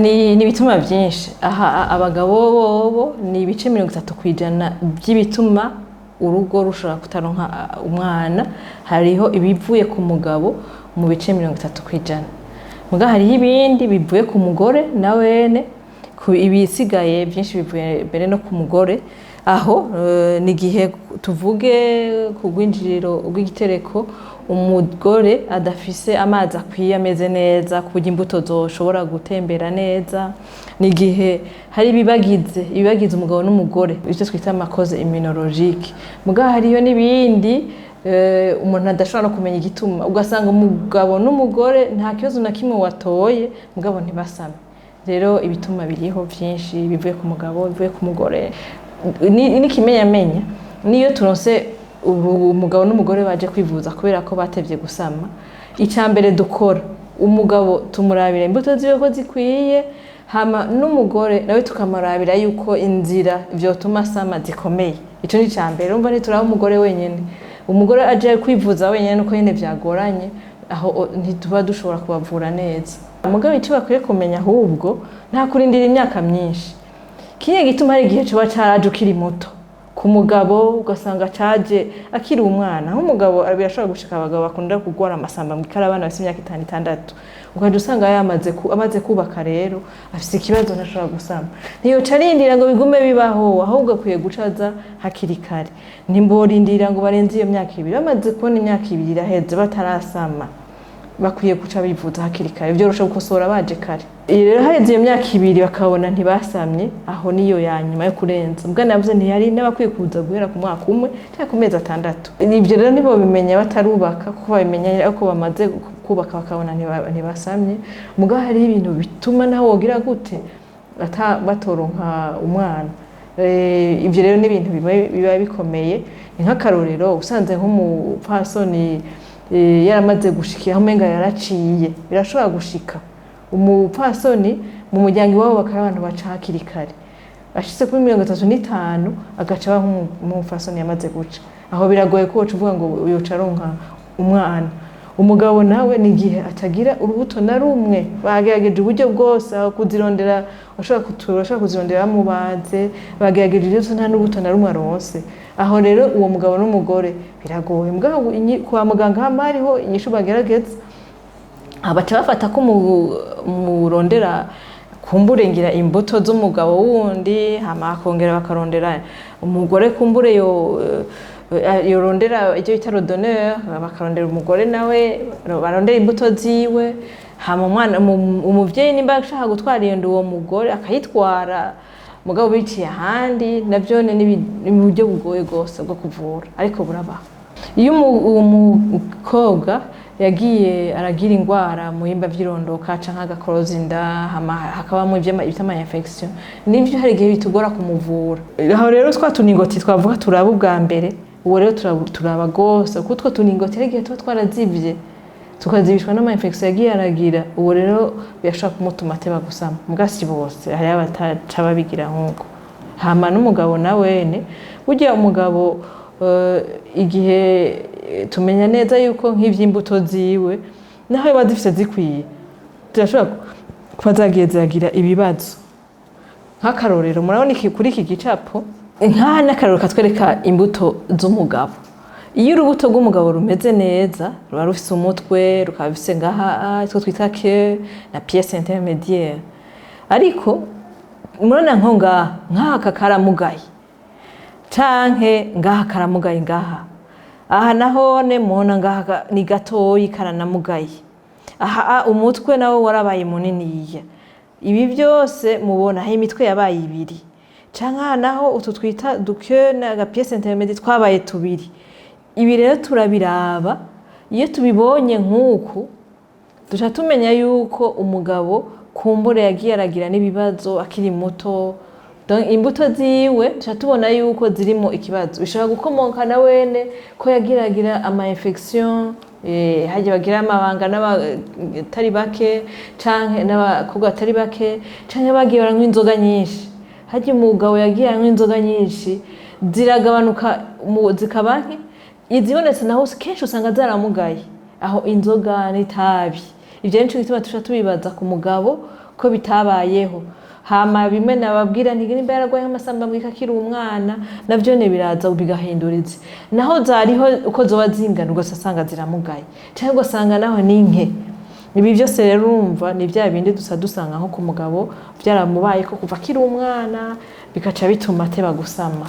Ni ibituma byinshi. Aha abagabo bobo ni ibice 30% by'ibituma urugo rushobora kutaronka umwana. Hariho ibivuye ku mugabo mu bice 30%, muga hariho ibindi bivuye ku mugore na wene, ibisigaye byinshi bivuye mbere no ku mugore. Aho ni igihe tuvuge ku rwinjiriro rw'igitereko umugore adafise amazi akwiye ameze neza ku buryo imbuto zoshobora gutembera neza. Ni igihe hari ibibagize umugabo n'umugore, ivyo twita ama causes immunologiques. Mugabo hariyo n'ibindi umuntu adashobora no kumenya igituma, ugasanga umugabo n'umugore nta kibazo na kimwe watoye, mugabo ntibasame. Rero ibituma biriho vyinshi, bivuye ku mugabo, bivuye ku mugore. N'ikimenyamenya niyo turonse ubu umugabo n'umugore baje kwivuza kubera ko batevye gusama, icya mbere dukora, umugabo tumurabira imbuto ziwe ko zikwiye, hama n'umugore nawe tukamurabira yuko inzira vyotuma asama zikomeye. Ico ni icya mbere. Urumva, ntituraba umugore wenyene. Umugore aje kwivuza wenyene nuko nyene vyagoranye, aho ntituba dushobora kubavura neza. Mugabo ico bakwiye kumenya ahubwo, nta kurindira imyaka myinshi. Kimwe gituma, hari igihe coba caraje ukiri muto ku mugabo, ugasanga caje akiri umwana. Nk'umugabo birashobora gushika, abagabo bakunda kugwara amasamba mwikara abana bafise imyaka 5, 6, ukaja usanga yamaze amaze kubaka, rero afise ikibazo, ntashobora gusama. Ntiyoca arindira ngo bigume bibaho, ahubwo akwiye guca aza hakiri kare. Ntimborindira ngo barenze iyo myaka 2. Bamaze kubona imyaka 2 iraheze batarasama, bakwiye guca bivuza hakiri kare, vyorosha gukosora baje kare. Rero haheze iyo myaka 2 bakabona ntibasamye, aho niyo ya nyuma yo kurenza. Mbwa navuze ntihari n'abakwiye kuza guhera ku mwaka 1 cyangwa ku mezi 6. Ibyo rero nibo bimenya batarubaka, kuko babimenya ariko bamaze kubaka bakabona ntibasamye. Mugabo hariho ibintu bituma naho wogira gute batoronka umwana. Ibyo rero ni ibintu biba bikomeye. Ni nk'akarorero, usanze nk'umupfasoni yaramaze gushikira aho umenga yaraciye, birashobora gushika umupfasoni mu muryango iwabo bakaba abantu baca hakiri kare, ashitse kuri 35 agaca aba nk'umupfasoni yamaze guca. Aho biragoye ko woca uvuga ngo yoca aronka umwana. Umugabo nawe ni igihe atagira urubuto na rumwe, bagerageje uburyo bwose, aho kuzirondera bashobora kuzirondera bamubaze, bagerageje byose, nta n'urubuto na rumwe aronse. Aho rero uwo mugabo n'umugore biragoye. Mugabo kwa muganga hama hariho inyishu bagerageza, baca bafata ko murondera kumbure ngira imbuto z'umugabo wundi, hama bakongera bakarondera umugore, kumbure yo yorondera icyo bita donneur, bakarondera umugore nawe barondera imbuto ziwe, hama umwana umuvyeyi nimba ashaka gutwara iyo nda, uwo mugore akayitwara, mugabo biciye ahandi. Navyo ni uburyo bugoye rwose bwo kuvura, ariko burabaho. Iyo umukobwa yagiye aragira ingwara mu bihimba vy'irondoka canke agakoroza inda, hama hakabamwo ivyo bita ama infection, nivyo hari igihe bitugora kumuvura. Aho rero twa tuningoti twavuga turaba ubwa mbere, uwo rero turaba gose, kuko utwo tuningoti hari igihe tuba twarazivye, tukazibishwa n'ama infection yagiye aragira. Uwo rero birashobora kumutuma ateba gusama, muga si bose, hariho abataca babigira nk'uko. Hama n'umugabo nawene, burya umugabo igihe tumenya neza yuko nk'ivy'imbuto ziwe naho yoba zifise zikwiye, zirashobora kuba zagiye ziragira ibibazo. Nk'akarorero, murabona iki kuri iki gicapo, nk'aha n'akarorero katwereka imbuto z'umugabo. Iyo urubuto rw'umugabo rumeze neza, ruba rufise umutwe, rukaba rufise ngaha itwo twita queue na pièce intermédiaire. Ariko murabona nko ngaha, nk'aka karamugaye, canke ngaha karamugaye, ngaha aha nahone mubona ngaha ni gatoyi, karanamugaye. Aha umutwe nawo warabaye muniniya. Ibi byose mubona aho imitwe yabaye ibiri, canke aha naho utu twita du queue n'aga pièce intermédiaire twabaye tubiri. Ibi rero turabiraba. Iyo tubibonye nk'uku, duca tumenya yuko umugabo kumbure yagiye aragira n'ibibazo akiri muto. Donc imbuto ziwe duca tubona yuko zirimo ikibazo, bishobora gukomoka na wene ko yagiye aragira ama infection, harya bagira amabanga n'abatari bake, canke n'abakobwa batari bake, canke bagiye baranywa inzoga nyinshi. Harya umugabo yagiye aranywa inzoga nyinshi, ziragabanuka zikaba nke, izibonetse naho kenshi usanga zaramugaye. Aho inzoga n'itabi, ivyo nico gituma tuca tubibaza ku mugabo. ko bitabayeho. Hama bimwe nababwira nti nimba yararwaye nk'amasambabwika akiri umwana, navyo ne biraza bigahindura izi. Naho zariho, uko zoba zingana, ugasanga ziramugaye, cyangwa ugasanga naho ni nke. Ibi byose rero urumva ni bya bindi dusa dusanga nko ku mugabo byaramubaye ko kuva akiri umwana, bigaca bituma ateba gusama.